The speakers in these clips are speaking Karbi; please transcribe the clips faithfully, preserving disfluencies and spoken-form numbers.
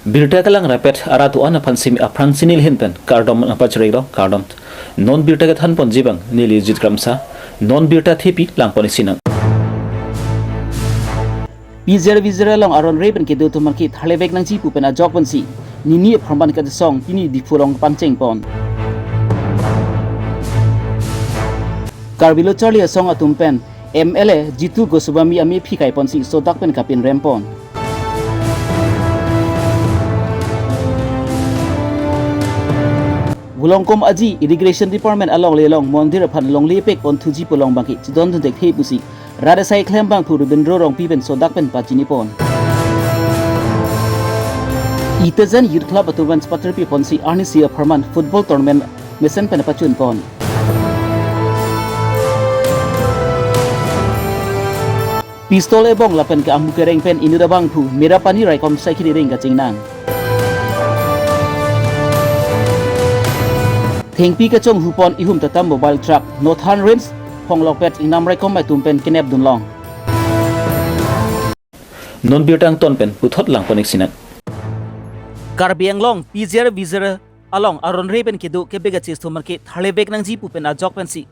Birta kelang rapet arat do-an aphan simi aphrang si neli ahin pen kardom nangpachirilo, kardom. Non birta kethan ponji abang neli Jit Kramsa. Non birta thepi lang pon isi nang. P G R V G R along aron re pen kedo atum aphan ke tharle vek nangji pu pen ajok pensi nini apharman kachesong pini Diphu along pangcheng pon. Karbi Lo Charli Asong atum pen M L A Jitu Goswami amephi kai ponsi sodak pen kapinrem pon. Vulongkom aji Irrigation Department alongle along mondir aphan longle pek pon thuji pu along abang ke chedondun thekthe pusi rat asai klembangphu Rabindra Rongpi pen sodak pen pachini pon. Itejen Youth Club atum pen chepatirpi ponsi arnisi apharman football tournament mesen pen pachun pon. Pistol ebong lapen ke amu kereng pen inut abangphu Merapani raikom saikhi ring kachingnang. Thengpi kachonghu pon ihum tata mobile truck Northern Range Phonglokpet ingnam raikom atum pen kenep dunlong. Non birta angton pen puthot lang pon isi nang. Karbi Anglong P G R V G R along aron re pen kedo kebe kache atum aphan ke tharle vek nangji pu pen ajok pensi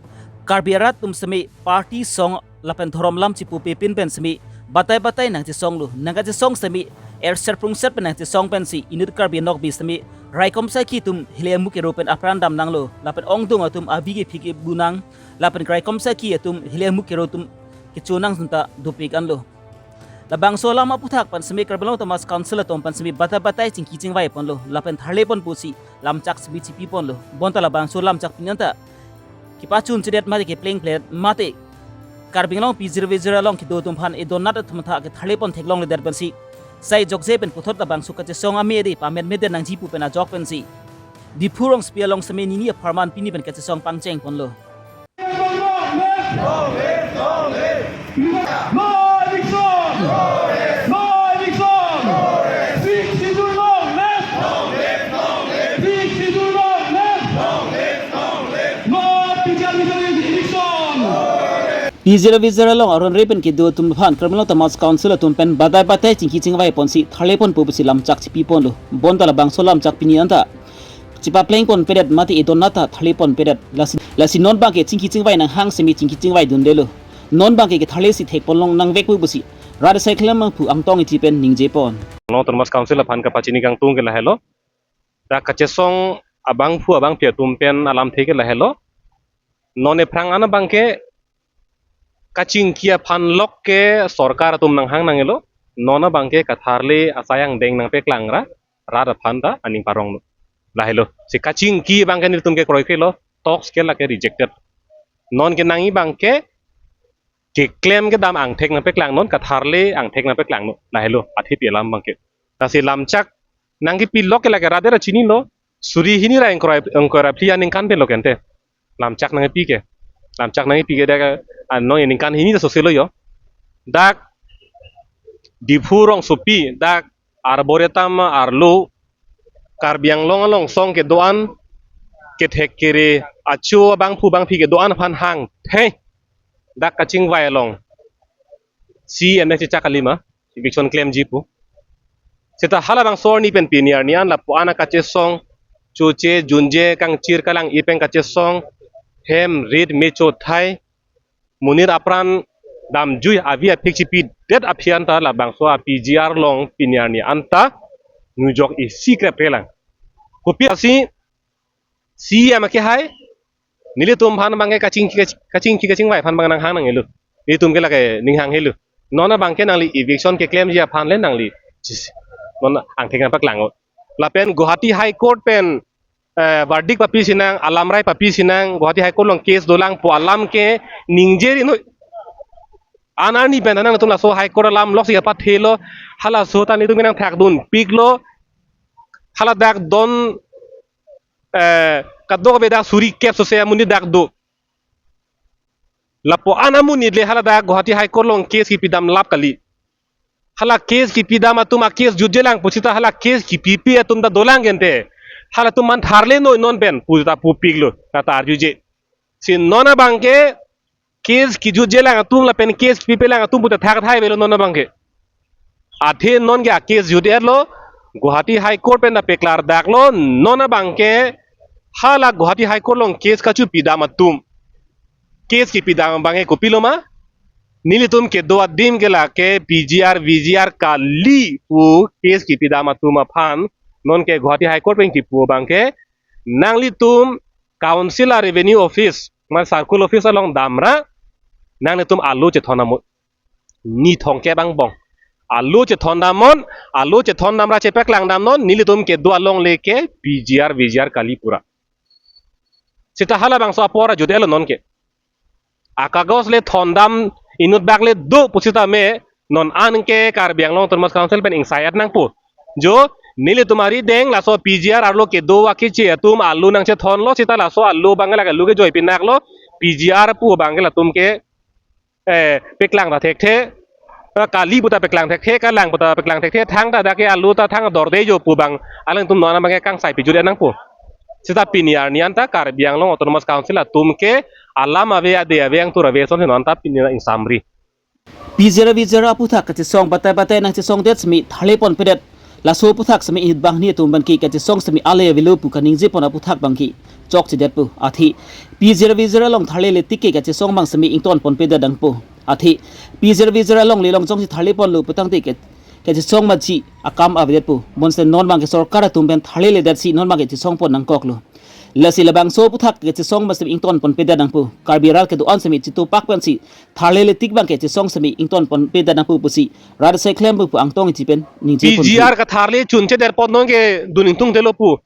Karbi arat atum simi party song lapen dhorom lam chipupe pin pen simi batai batai nangchesonglo, nangkachesong simi erser prungser pen nangchesong pensi inut Karbi Nokbe simi raikom saikhi atum hile amu kero pen apran damnanglo lapen ongdung atum avi kephi kebu nang lapen raikom saikhi atum hile amu kero atum kechonang sunta dopik anlo. Labangso alam aphuthak pen simi Karbi Anglong Autonomous Council atum pen simi batai batai chingki chingvai ponlo lapen tharle pon pusi lamchak simi chipi ponlo. Bonta labangso lamchak pini anta kepachun chedet mate kepleng plet mate Karbi Anglong P G R V G R along kedo atum aphan idonnat atum tha ketharle pon theklongledet pensi sai jokje pen puthot labangso kachesong ame ade pamet medet nangji pu pen ajok pensi Diphu rongsopi along simi nini apharman pini pen kachesong pangcheng ponlo. No eviction! No eviction! Sixth Schedule long live! Sixth Schedule long live! No P G R V G R eviction! P G R V G R along aron re pen kedo atum aphan Karbi Anglong Autonomous Council atum pen batai batai chingki chingvai ponsi tharle pon pu pusi lamchak chipi ponlo. Bonta labangso lamchak pini anta chepapleng pon pedet mate idonnat ta tharle pon pedet. Lasi, lasi non abang ke chingki chingvai nanghang simi chingki chingvai dundelo. Non abang ke ketharle si thek ponlong nangvek pu pusi rat asai klembangphu Angtong Ingti pen ningje pon. Anglong Autonomous Council aphan kapachini kangtung ke lahelo. Dak kachesong abangphu abangphi atum pen alamthe ke lahelo. Non ephrang an abang ke kachingki aphan lok ke sorkar atum nanghang nangelo. Non abang ke katharle asai angdeng nangpeklang ra rat aphan ta aning paronglo. Lahelo. Si kachingki abang ke nelitum ke kroikrelo, talks ke lake rejected. Non ke nangji abang ke keklem kedam angthek nangpeklang non, katharle angthek nangpeklang non. Lahelo, athepi alam abang ke. Lasi lamchak nangkepi lok ke lake rat ra chinilo, suri hini ra ingkoi ra, ingkoi ra phli aningkan pen lo ke ante. Lamchak nangkepi ke. Lamchak nangkepi ke dak, ah, non aningkan hini ta soselo yo. Dak Diphu rongsopi, dak Arboretum arlo Karbi Anglong along song kedo-an kethek kere acho abangphu abangphi kedo-an aphan hangthe dak kachingvai along C M S chechak kalima eviction klemji pu. Seta halabangso arni pen pini arni an lapu-an akachesong choche junje kangchir kalang-i pen kachesong hem rit me chothai monit apran damjui avi aphik chipidet aphi anta labangso a P G R long pini arni anta nujok isi krep kelang. Kopi asi C M ke hai nelitum aphan abang ke kachingki kachingki kachingvai aphan abang nanghang nangelo. Nelitum ke lake ninghang helo. Non abang ke nangli eviction keklemji aphan le nangli chis. Non angthek nangpaklang. Lapen Guwahati High Court pen eh, verdict papi sinang, alamrai papi sinang, Guwahati High Court along case dolang pu alam ke ningje ri noi. An arni pen nangtum laso High Court alam lok si kapathelo, halaso ta nelitum nangthakdun piklo, haladak don, eh, kadokave dak suri kep sose amonit dak do. Lapu-an amonit le haladak Guwahati High Court along case kipidam lap kali. Hala case kipidam atum a case jutjelang pusita hala case kipipi atum ta dolang gente. Halatum aphan tharle noi non pen pusita pupiklo, nata arjuje. Si non abang ke case kijutjelang atum lapen case kipipelang atum puta thakthai avelo non abang ke. Athe non ke a case jut-etlo, Guwahati High Court pen ta paklar daklo, non abangke hala Guwahati High Court along case kachepidam atum. Case kepidam abangke kopiloma? Nelitum kedo adim ke lake P G R, V G R kali pu case kepidam atum aphan. Nonke Guwahati High Court pen kipu abangke, nanglitum Council a-Revenue Office, man Circle Office along damra, nanglitum alo chethon damnon. Ni thongkep angbong. Alo chethon damnon, alo chethon damra chepaklang damnon, nelitum kedo alongle ke P G R, V G R kali pura. Seta halabangso apor ajut-etlo nonke. Akagos le thondam inut bak le do pusitame non anke Karbi Anglong Autonomous Council pen ingsai-et nangpo. Jo, nelitum arideng laso P G R arlo kedo akeche atum alo nangchethonlo, seta laso alo abang lake alo kejoi pinaklo, P G R pu abangke latum ke, eh, paklang ta thekthe, eh, kali pu ta paklang thekthe, kalang pu ta paklang thekthe, thangta dak ke alo ta thang dorde jo pu abang alangtum non abangke kangsai pijut-et nangpo. Seta pini arni anta Karbi Anglong Autonomous Council atum ke alam ave, ade ave, angtur ave, ason non anta pini ingsamri. P G R V G R aputhak kachesong batai batai nangchesongdet semi tharle ponpedet. Laso aputhak semi inut banghini atum abangke kachesong semi ale avelo pu kaningjepon aputhak abangke chokchedetpo. Athe P G R V G R along tharle le tik ke kachesong abang semi ington ponpedet nangpo. Athe P G R V G R alongle along jongsi tharle ponlo putangte ke kachesong maji akam avedetpo. Bonse non abangke sorkar atum pen tharleledetsi non abangke chesong pon nangkoklo. Lasi labangso aputhak kachesong abang semi ington ponpedet nangpo. Karbi arat kedo-an semi chetopak pensi tharle le tik abangke chesong semi ington ponpedet nangpo pusi rat asai klempo pu angtong iji pen ningje pon P G R katharle chunchedet apot nonke dun ingtungdetlo pu.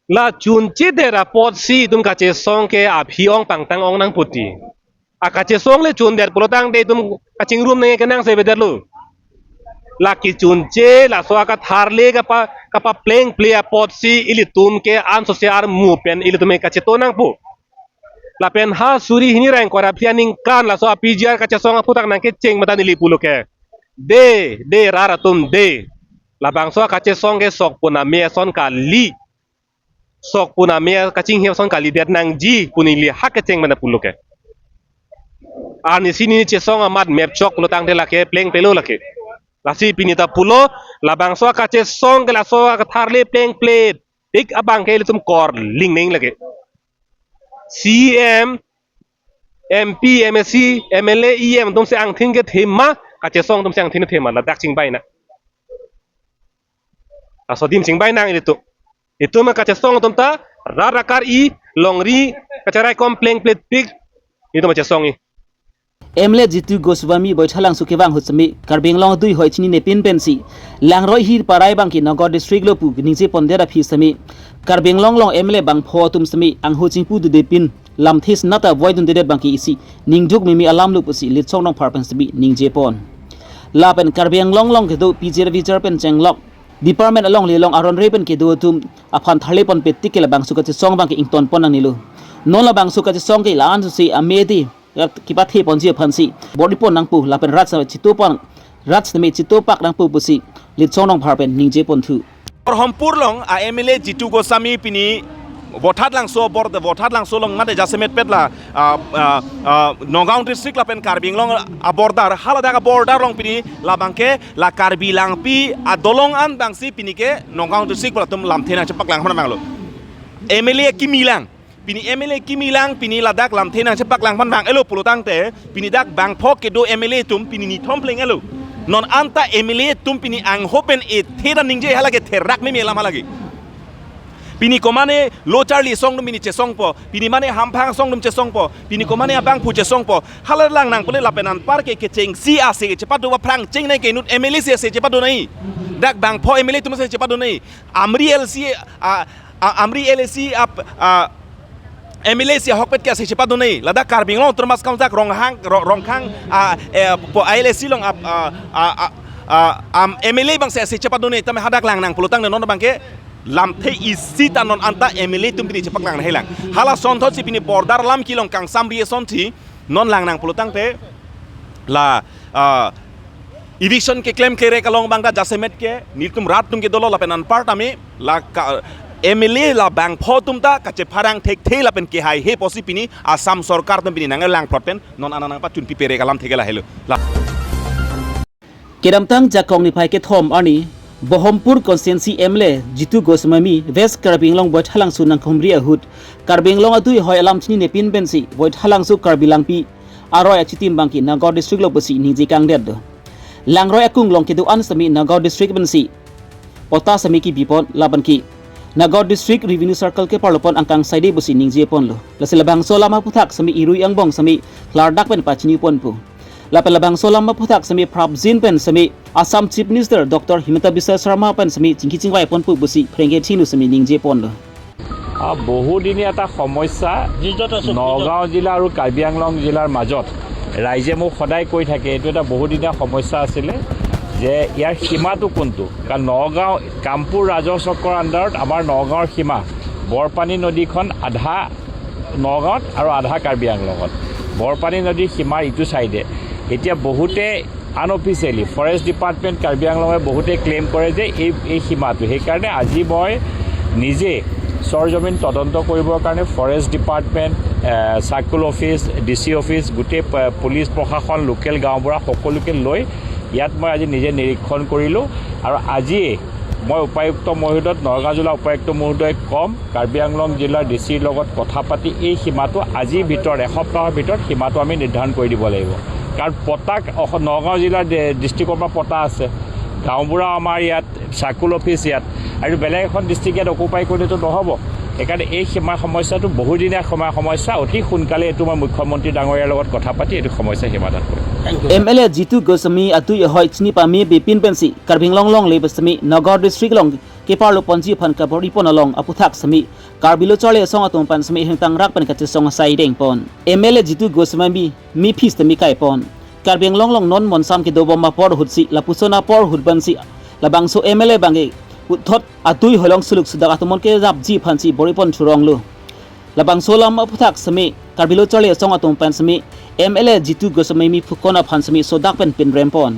La chunchedet apotsi itum kachesong ke aphi ong pangtang ong nangpo ti. Akachesong le chundet pulotangte itum kachingrum nangke nangsevedetlo. La kechunche laso akatharle kapa, kapaplengple apotsi ilitum ke ansose armu pen ilitum ke kacheto nangpo. Lapen ha suri hini ra ingkoi ra phli aningkan laso a-P G R kachesong aputhak nangkecheng mata neli pulo ke. De, de rat atum de. Labangso akachesong ke sok puna me ason kali. Sok puna me kachinghep ason kalidet nangji pu neli ha kecheng mata pulo ke. Arnisi neli chesong amat mepchok pulotangte lake plengplelo lake. Lasi pini ta pulo, labangso akachesong ke laso akatharle plengple tik abangke ilitum korling neng lake. C E M, M P, M A C, M L A, E M atumsi angthin kethema, kachesong atumsi angthin kethema, ladak chingbai nang. Laso adim chingbai nang ilitum. Itum kachesong atum ta rat akar-i, longri, kacherai kom plengple tik, itum kachesong-i. M L A Jitu Goswami Boithalangso kevang ahut semi Karbi Anglong adui hoi chinine pin pensi langroi hir parai abangke Nagaon district lo pu ningje pondet aphi semi Karbi Anglong along M L A bangpho atum semi angho chingpu dude pin lamthe sena ta voidundedet abangke isi ningduk mimi alamlo pusi Litsong Rongphar pen semi ningje pon. Lapen Karbi Anglong along kedo P G R V G R pen chenglok department alongle along aron re pen kedo atum aphan tharle ponpe tik ke labangso kachesong abangke ington pon nangnelo. Non labangso kachesong ke la-an si amedi kepathe ponji aphansi bor-i pon nangpo lapen rat sami chetopak, rat sami chetopak nangpo pusi Litsong Rongphar pen ningje ponthu. Berhampur along a M L A Jitu Goswami pini Vothatlangso abor-, Vothatlangso along mate jasemet pet la, ah, ah, ah, Nagaon district lapen Karbi Anglong a-border, haladak a-border along pini labangke la Karbi Langpi adolong an abangsi pini ke Nagaon district pulatum lamthe nangchepaklang aphan vanglo. M L A kimi lang. Pini M L A kimi lang, pini ladak lamthe nangchepaklang aphan vang-elo pulotangte, pini dak bangpho kedo M L A atum pini nithom pleng-elo. Non anta M L A atum pini angho pen ethe dan ningje halake therak meme alam halake. Pini komane lo charli asong atum pini chesongpo, pini mane hamphang asong atum chesongpo, pini komane abangphu chesongpo, hala lang nangpule lapen anpar ke kechengsi ase chepado aphrang chengnei ke inut M L A si ase chepado nai. Dak bangpho M L A atum ase chepado nai. Amri L C, ah, ah, Amri L A C ap, ah, M L A si ahokpet ke ase chepado nai. Ladak Karbi Anglong Autonomous Council Ronghang, Ro-, Rongkhang, ah, eh, po I L A C along ap, ah, ah, ah, ah, am M L A abangsi ase chepado nai. Tame hadak lang nang pulotangte non abangke lamthe isi ta non anta M L A atum pini chepaklang nanghelang. Hala asonthotsi pini border alam kelong kangsamri asonsi non lang nang pulotangte la, ah, eviction keklem kerek along abang ta jasemet ke nelitum rat atum ke dolo lapen anpar tame la ka, M L A la bangpho atum ta kachepharang thekthe lapen kehaihe pusi pini Assam sorkar atum pini nanglang plot pen non anang nangpachunpi perek alam theke lahelo. La kedamtang Jakong niphai kethom arni Berhampur Constituency M L A Jitu Goswami West Karbi Anglong Voithalangso nangkehumri ahut Karbi Anglong adui ahoi alam chininepin pensi Voithalangso Karbi Langpi aroi achitim abangke Nagaon District lo pusi ningje kangdet do. Langroi akung along kedo-an sitame Nagaon District pensi patta sitame kebipon labanke Nagaon District Revenue Circle keparlopon angkang saide pusi ningjeponlo. Lasi labangso alam aphuthak sitame irui angbong sitame klardak pen pachiniponpo. Lapen labangso alam aphuthak sitame prapjin pen sitame Assam Chief Minister Doctor Himanta Biswa Sarma pen sitame chingki chingvaiponpo pusi phrengke thinu sitame ningjeponlo. আহ, বহুদিনীয়া এটা সমস্যা। নগাঁও জিলা আৰু কাৰ্বি আংলং জিলাৰ মাজত ৰাইজে মোক সদায় কৈ থাকে, এইটো এটা বহুদিনীয়া সমস্যা আছিলে যে ইয়াৰ সীমাটো কোনটো। কাৰণ নগাঁও, কামপুৰ ৰাজহ চক্ৰৰ আণ্ডাৰত আমাৰ নগাঁৱৰ সীমা, বৰপানী নদীখন আধা নগাঁৱত আৰু আধা কাৰ্বি আংলঙত। বৰপানী নদীৰ সীমাৰ ইটো চাইডে এতিয়া বহুতে আনঅফিচিয়েলি ফৰেষ্ট ডিপাৰ্টমেণ্ট কাৰ্বি আংলঙে বহুতে ক্লেইম কৰে যে এই, এই সীমাটো। সেইকাৰণে আজি মই নিজে চৰজমিন তদন্ত কৰিবৰ কাৰণে ফৰেষ্ট ডিপাৰ্টমেণ্ট, এ, circle office, D C office, গোটেই প-, পুলিচ প্ৰশাসন, লোকেল গাঁওবুঢ়া সকলোকে লৈ ইয়াত মই আজি নিজে নিৰীক্ষণ কৰিলোঁ। আৰু আজিয়ে মই উপায়ুক্ত মহোদয়ক, নগাঁও জিলা উপায়ুক্ত মহোদয়ক কম, কাৰ্বি আংলং জিলাৰ ডি চিৰ লগত কথা পাতি এই সীমাটো আজিৰ ভিতৰত, এসপ্তাহৰ ভিতৰত সীমাটো আমি নিৰ্ধাৰণ কৰি দিব লাগিব। কাৰণ পট্টাক অস-, নগাঁও জিলাৰ ডি-, ডিষ্ট্ৰিক্টৰ পৰা পট্টা আছে, গাঁওবুঢ়া আমাৰ ইয়াত, চাৰ্কল অফিচ ইয়াত, আৰু বেলেগ এখন ডিষ্ট্ৰিক্ট ইয়াত অকুপাই কৰিলেতো নহ'ব। সেইকাৰণে এই সীমা সমস্যাটো বহুদিনীয়া সীমা সমস্যা, অতি সোনকালে এইটো মই মুখ্যমন্ত্ৰী ডাঙৰীয়াৰ লগত কথা পাতি এইটো সমস্যা সমাধান কৰিম। M L A Jitu Goswami adui ahoi chinipamepi pensi Karbi Anglong longle pu sitame Nagaon District along keparloponji aphan kabor-ipon along aphuthak sitame Karbi Lo Charli Asong atum aphan sitame hengtangrak pen kachesong asai dengpon. M L A Jitu Goswami mephi sitame kaipon. Karbi Anglong along non monsam kedobom apor ahutsi lapuson apor ahut pensi labangso M L A abangke puthot adui ahoi along suluk sudak atumon kejapji aphansi bor-ipon thuronglo. Labangso alam aphuthak sitame Karbi Lo Charli Asong atum pen sitame M L A Jitu Goswami mephukon aphan sitame sodak pen pinrempon.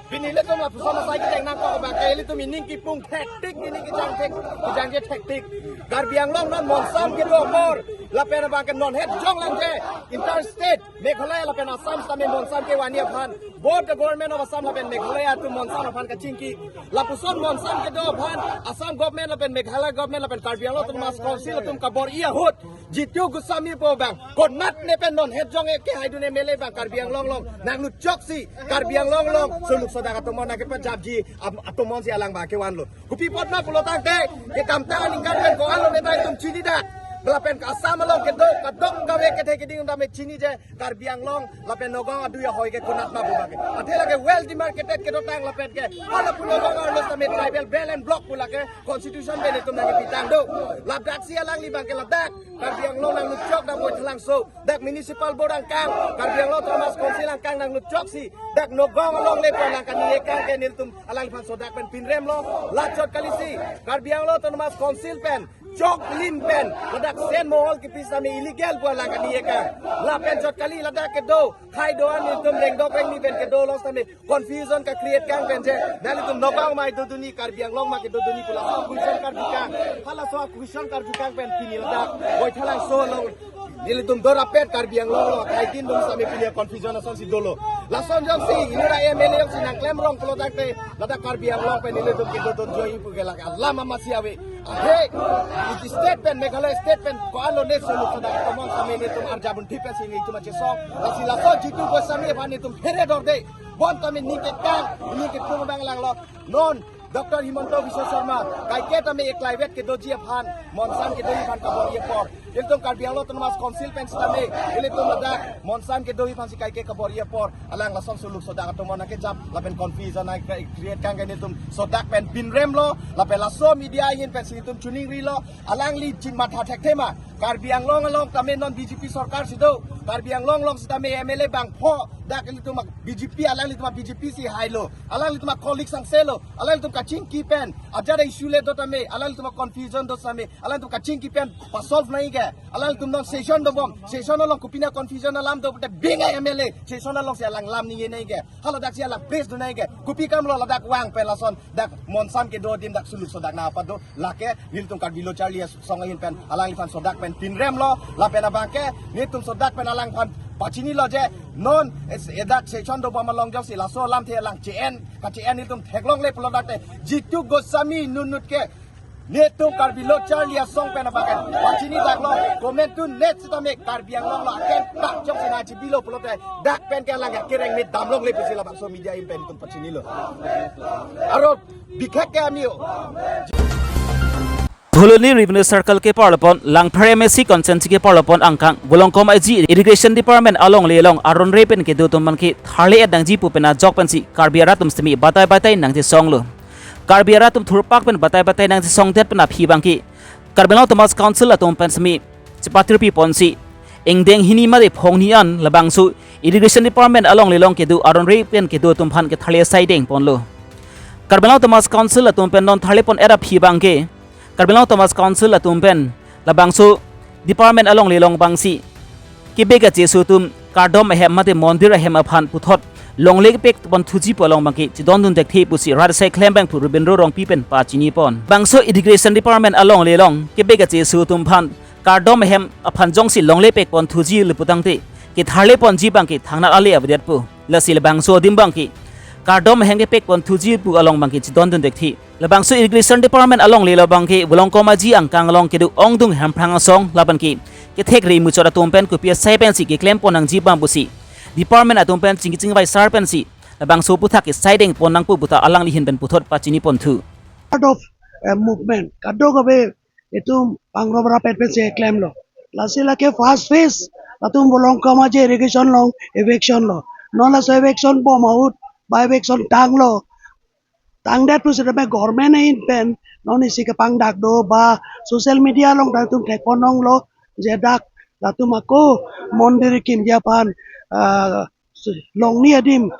Pini ilitum lapuson asai kecheng nangkok abangke ilitum ining kipung thektik, ining kejang thek, kejangje thektik. Karbi Anglong non monsam kedo apor, lapen abangke non het jonglangje, interstate Meghalaya lapen Assam sitame monsam kevanji aphan, both the government of Assam lapen Meghalaya atum monsam aphan kachingki. Lapuson monsam kedo aphan Assam government lapen Meghalaya government lapen Karbi Anglong Autonomous Council atum kabor-i ahut, Jitu Goswami pu abang konat ne pen non het jong e kehaidun M L A abang Karbi Anglong along nanglut choksi, Karbi Anglong along suluk sodak atumon nangkepajapji, am-, atumonsi alang abang kevanlo. Kopi apotma pulo tangte, kedamtang aningkan pen ko-anlo neta itum chinidak. Lapen Assam along kedo, kadokave kethe keding tame chinije Karbi Anglong lapen Nagaon adui ahoi ke konatma pu abangke. Athe lake well demarcated kedotang lapen ke hala pu Nagaon arlo sitame tribal belt and block pu lake constitution pen itum nangkepitang do. Ladaksi alangli abangke ladak Karbi Anglong nanglut chok dak Voithalangso, dak municipal board angkang, Karbi Anglong Autonomous Council angkang nanglut choksi, dak Nagaon alongle pu alang kani-e kang ke nelitum alangliphan sodak pen pinremlo. Lachot kalisi Karbi Anglong Autonomous Council pen choklim pen ladak Sen Mohol kepi sitame illegal pu alang kani-e kang. Lapen chot kali ladak kedo, khai do-an nelitum rengdok rengni pen kedo along sitame confusion ka-create kang pen je, nanglitum Nagaon ma dodunji, Karbi Anglong ma kedodunji pu laso question karju kang. Halaso question karju kang pen pini ladak Voithalangso along nelitum dorapet Karbi Anglong along khaitin dum sitame pini confusion asonsi dolo. Lason jongsi inut a-M L A jongsi nangklemrong pulo tangte ladak Karbi Anglong pen nelitum kedodun joi pu ke lake alam amatsi ave. Ahe, iti state pen, Meghalaya state pen ko-anlo ne suluk sodak atumon sitame nelitum arjabun thip pensi nelitum achesong. Lasi laso Jitu Goswami aphan nelitum phere dorde. Bonta me ning kekang, ning kepung abang langlo. Non Doctor Himanta Biswa Sarma kaike tame eklaivet kedoji aphan, monsam kedoji aphan kabor-i apor, ilitum Karbi Anglong Autonomous Council pen sitame ilitum ladak monsam kedoji aphansi kaike kabor-i apor, alang lason suluk sodak atumon nangkejap lapen confusion nang-create kang ke nelitum sodak pen pinremlo, lapen laso media ahin pensi nelitum chiningrilo. Alangli chin matha thekthe ma, Karbi Anglong along tame non B J P sorkar si do, Karbi Anglong along sitame M L A bangpho, dak ilitum B J P, alanglitum B J P si hailo, alanglitum colleague sangselo, alanglitum kachingki pen ajat issue le do tame, alanglitum confusion do tame, alanglitum kachingki pen pa-solve nangji ke. Alanglitum non session dobom, session along kopina confusion alam do pute bingai M L A, session alongsi alang lam ningje nangji ke. Haladaksi alang press do nangji ke. Kopi kamlo ladak vang pen lason dak monsam kedo adim dak suluk sodak nangpado, lake nelitum Karbi Lo Charli Asong ahin pen alangliphan sodak pen Pinrem lo, lapen abangke, netum sodak pen alangphan pachini lo je, non, es-, edak session dobom along jongsi, laso alamthe alang che-en, kache-en netum theklongle pulo dak te, Jitu Goswami nunut ke, netum Karbi Lo Charli Asong pen abangke, pachini dak lo, comment tu net sitame Karbi Anglong lo, aken tak jongsi nangchibi lo pulote, dak pen ke alang kereng me damlongle pusi labangso media ahin pen netum pachini lo. Aro, bikek ke amio. Dhuloni Revenue Circle keparlopon, Langpher M A C constituency keparlopon angkang, Volongkom Aji Irrigation Department alongle along aron re pen kedo atum aphan ke tharle-et nangji pu pen ajok pensi Karbi arat atum sitame batai batai nangchesonglo. Karbi arat atum thurpak pen batai batai nangchesongdet pen aphi abangke, Karbi Anglong Autonomous Council atum pen sitame chepatirpi ponsi, ingdeng hini mate phonghini an labangso Irrigation Department alongle along kedo aron re pen kedo atum aphan ketharle saideng ponlo. Karbi Anglong Autonomous Council atum pen non tharle pon-et aphi abangke, Karbi Anglong Autonomous Council atum pen labangso department alongle along abangsi kebe kacheso atum kardom ahem mate mondir ahem aphan puthot longle pek pon thuji pu along abangke chedondun thekthe pusi rat asai klembang pu Rubindro Rongpi pen pachini pon. Bangso Irrigation Department alongle along kebe kacheso atum aphan kardom ahem aphan jongsi longle pek pon thuji le putangte, ketharle ponji abangke thangnat ale avedet pu. Lasi labangso adim abangke kardom ahem kepek pon thuji pu along abangke chedondun thekthe. Labangso Irrigation Department alongle along abangke Volongkom Aji angkang along kedo ongdung Hemphrang Asong lapen ke kethek ri muchot atum pen kopi asai pensi keklem pon nangji abang pusi department atum pen chingki chingvai sar pensi labangso aputhak ke saideng pon nangpo puta alangli ahin pen puthot pachini ponthu. Part of a movement. Kadokave itum pangrop rapet pensi klemlo. Lasi lake first phase, latum Volongkom Aji irrigation along eviction lo. Non laso eviction bom ahut, ba eviction tanglo. Tangdet pusitame government ahin pen, non isi kepangdak do, ba social media along ta itum thek pon onglo, je dak latum ako mondir kimji aphan, ah, longle adim,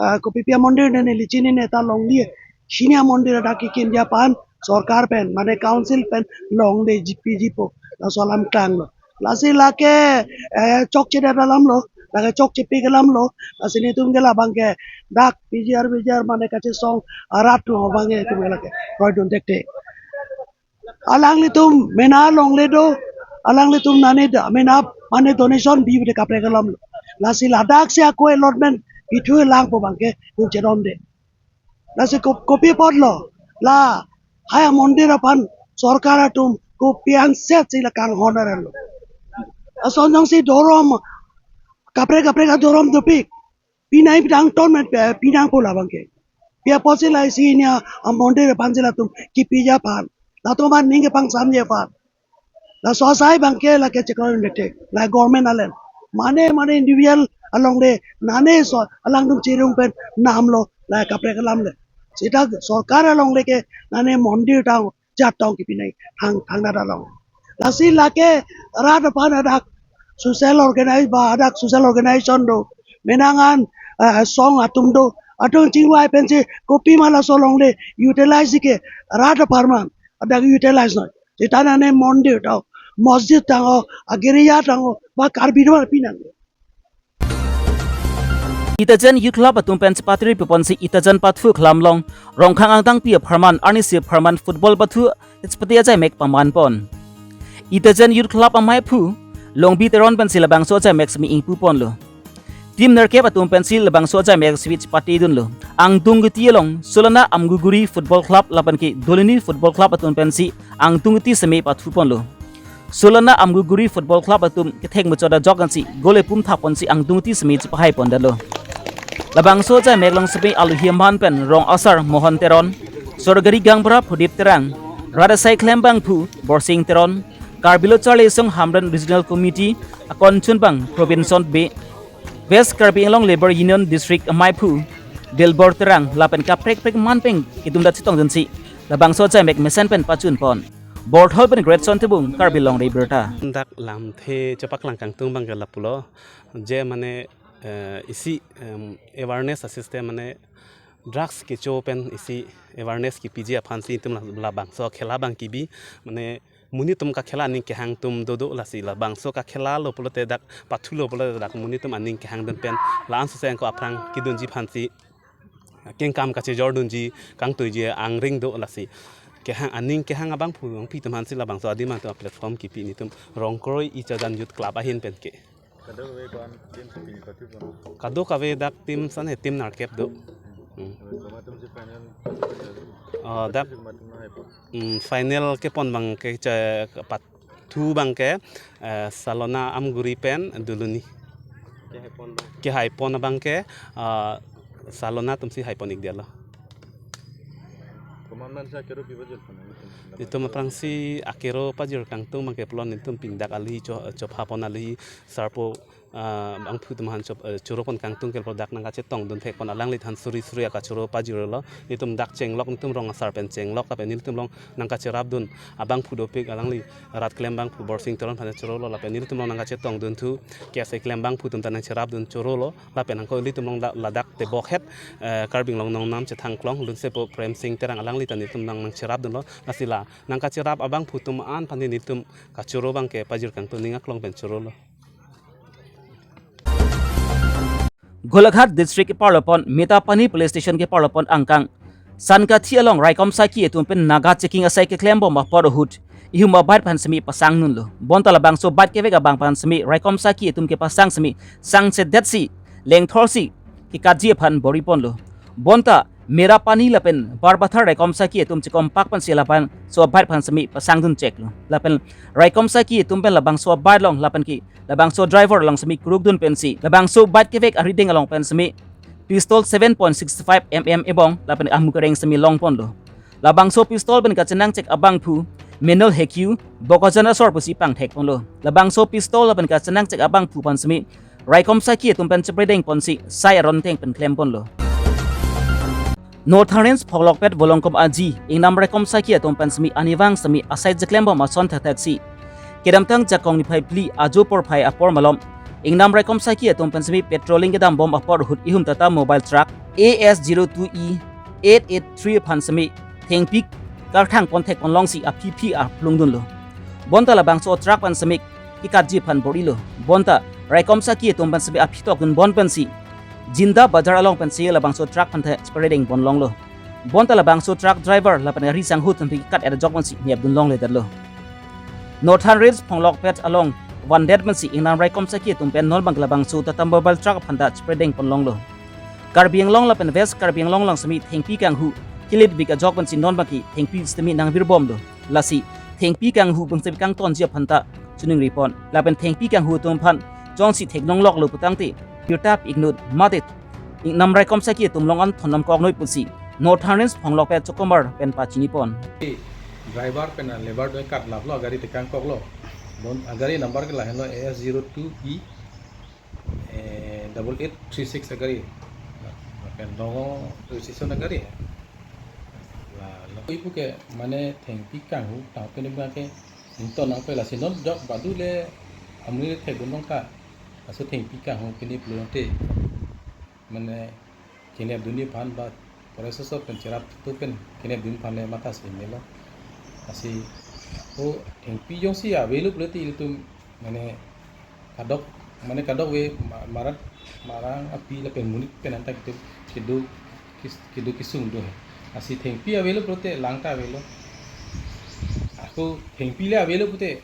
ah, kopi pi amondir ne neli chinine ta longle, hini amondir adak kekimji aphan sorkar pen, mane council pen longle jipiji pu, laso alam klanglo. Lasi lake, eh, chokchedet alam lo, lake chokchepik alam lo, lasi netum ke labangke dak P G R, V G R mane kachesong arat atum abangke itum ke lake kroidun thekthe. Alanglitum mena longle do, alanglitum nane da, mena mane donation bi de kaprek alam lo. Lasi ladak si ako allotment pithu lang pu abangke itum chedonde. Lasi ko-, kopi apot lo, lahai amondir aphan sorkar atum kopi anset si la kanghon arlo. Lason jongsi dhorom, kaprek kaprek adhorom dopik, pinai pidang ton met pe, pinang pu labangke. Pi apotsi la isi hini amondir aphan si latum kipiji aphan, latum aning kepangsamji aphan. Laso asai abangke lake chekroidun thekthe, la government alen. Mane, mane individual alongle, nane so, alangtum cherung pen namlo, la kaprek alam le. Sita sorkar alongle ke, nane mondir tang, jat tong kipinai, thang, thangnat along. Lasi lake rat aphan adak social organize ba adak social organization do. Menangan, eh, song atum do. Atum chingvai pensi kopi ma laso longle utilize ke rat apharman adak utilize noi. Sita nane mondir tang, masjid tang o, agiriya tang o, ba Karbi do pinang. Itajen Youth Club atum pen chepatiri puponsi Itajen pathu khlam along Rongkhang angtangpi apharman arnisi apharman football pathu chepate ajaimek paman pon. Itajen Youth Club amaiphu Longbi Teron pensi labangso ajaimek sitame ingpu ponlo. Team nerkep atum pensi labangso ajaimek sitame chepatedunlo. Angtungkiti along Solana Amguguri Football Club lapen ke Dhuloni Football Club atum pensi angtungkiti sitame pathu ponlo. Solana Amguguri Football Club atum kethek muchot ajok ansi goal epum thap ponsi angtungkiti sitame chepahai pondetlo. Labangso ajaimek along sitame aluhi aman pen rong asar Mohon Teron, sorkari gaonbura Prodip Terang, rat asai klembangphu Borsing Teron, Karbi Lo Charli Asong Hamren Regional Committee akonchunbang Robinson Bey, West Karbi Anglong Labour Union District amaiphu Dilbor Terang lapen kaprek kaprek aman pen kedunda chetongdunsi labangso ajaimek mesen pen pachun pon. Borthol pen Greatson Tebung, Karbi Longri Abirta. Dak lamthe chepaklang kangtung abangke lapulo, je mane, eh, isi, em, awareness a system mane drugs kecho pen isi awareness kipiji aphansi itum la, labangso khela abang kibi, mane monit atum kakhela aning kehang atum dodo, lasi labangso kakhela lo pulote dak pathu lo pulote dak monit atum aning kehangdun pen la-an soseng ko aphrang kedunji aphansi kengkam kachejordunji kangtoiji angring do, lasi Kehang aning kehang abangphu, abangpi atum aphansi labangso adim atum platform kipi nelitum Rongkroi East Jadan Youth Club ahin pen ke. Kadokave ko-an team si pini pathu pon? Kadokave dak team san he, team nerkep do. Hmm. Komat atum si final? Oh, dak, pathu si komat atum nanghaipon? Hmm, final kepon abang ke cha-, pathu abang ke, eh, Salona Amguri pen Duluni. Kehaipon abang? Kehaipon abang ke, eh, Salona atum si haipon-ik detlo. Komat man si akero pi pajirpon? Nelitum aphrangsi akero pajir kangtung abang ke pulo nelitum pini dak alohi cho-, chopha pon alohi sarpo, ah, abangphu atum aphan chop-, eh, choro pon kangtung ke lapu dak nangkachetongdun thekpon, alangli aphan suri suri akachoro pajirlo. Nelitum dak chenglok, nelitum rong asar pen chenglok, lapen nelitum along nangkacherapdun abangphu dopik, alangli rat klem abangphu Borsing Teron aphan chorolo, lapen nelitum along nangkachetongdunthu, K S A klem abangphu atum ta nangcherapdun chorolo. Lapen angko ilitum along la-, ladak tebok het, eh, Karbi Anglong nongnam chethang klong lunsepo Prem Singh Terang, alangli ta nelitum along nangcherapdunlo. Lasi la nangkacherap abangphu atum an aphan nelitum kachoro abang ke pajir kangtung ning aklong pen chorolo. Golaghat District keparlopon Metapani Police Station keparlopon angkang Sankathi along raikom saki atum pen naga checking asai keklembom apor ahut ihum abike aphan semi pasangnunlo. Bonta labangso bike kevek abang aphan semi raikom saki atum kepasang semi sangsedetsi lengthorsi kekatji aphan bor-iponlo. Bonta Merapani lapen Barbathar raikom saki atum chekompak pensi labangso abike aphan semi pasangdun cheklo. Lapen raikom saki atum pen labangso abike along lapen ke labangso driver along semi kurukdun pensi labangso bike kevek arideng along pen semi pistol seven point six five M M ebong lapen amu kereng semi longponlo. Labangso pistol pen kachenangchek abangphu Menol Hekyu, Bokajan asor pusi pangthekponlo. Labangso pistol lapen kachenangchek abangphu aphan semi raikom saki atum pen chepredeng ponsi sai aron teng pen klemponlo. Northern Range Phonglokpet Volongkom Aji ingnam raikom saki atum pen semi arnivang semi asai cheklembom ason thakthak si kedamtang jakong niphai phli ajo porphai apor malom ingnam raikom saki atum pen semi patrolling kedambom apor ahut ihum Tata mobile truck A S zero two E eight eight three aphan semi thengpi karthang pon thekpon longsi aphi phi aplungdunlo. Bonta labangso truck aphan semi kekatji aphan bor-ilo. Bonta raikom saki atum aphan semi aphi tokdun pon pensi Jinda Bazar along pensi labangso truck aphan the chepredeng pon longlo. Bonta labangso truck driver lapen gari sangho atum aphan kekat-et ajok pensi nepdun longledetlo. Northern Range Phonglokpet along vandet pensi ingnam raikom saki atum pen non abang labangso Tata mobile truck aphan ta chepredeng pon longlo. Karbi Anglong lapen West Karbi Anglong along semi thengpi kanghu kelepvik ajok pensi non abang ke thengpi semi nangvirbomlo. Lasi thengpi kanghu pen semi kangtonji aphan ta chiningripon. Lapen thengpi kanghu atum aphan jongsi theknongloklo putangte birta pi-iknoi mate ingnam raikom saki atum along an thondam koknoi pusi Northern Range Phonglokpet Chokomar pen pachinipon. Driver pen labour do katlaplo, gari tekangkoklo. Bon, gari number ke lahenlo A S zero two E, eh, double eight three six gari. Pen Nagaon registration gari. La, la, ipu ke mane thengpi kanghu tang pen ke ington nangpo, lasi non jok badu le amri thekdun nangkok. Laso thengpi kanghu pini pulote mane kenepdunji aphan ba forest asor pen cherap thu pen kenepdunji aphan le mathasi melo. Lasi o thengpi jongsi avelo pulote ilitum mane kadok, mane kadokave ma-, marat marang api lapen monit pen anta kitu kedo kis-, kedo kesung do he. Lasi thengpi avelo pulote lang ta avelo. Ako thengpi le avelo pulote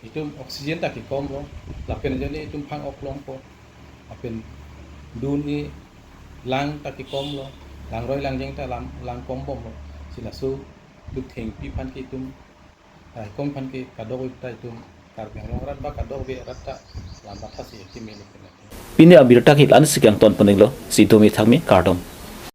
itum oxygen ta kekomlo, lapen jani itum phang-ok longpo, lapen dun-i lang ta kekomlo, langroi langjeng ta lam, lang kombomlo. Si laso itum thengpi aphan ke itum raikom aphan ke kadokave ta itum Karbi Anglong arat ba kadokave arat ta lam mathasi keme lo pen ate. Pini abirta ke la-ansi kangton pon-iklo, si domi thakmi kardom.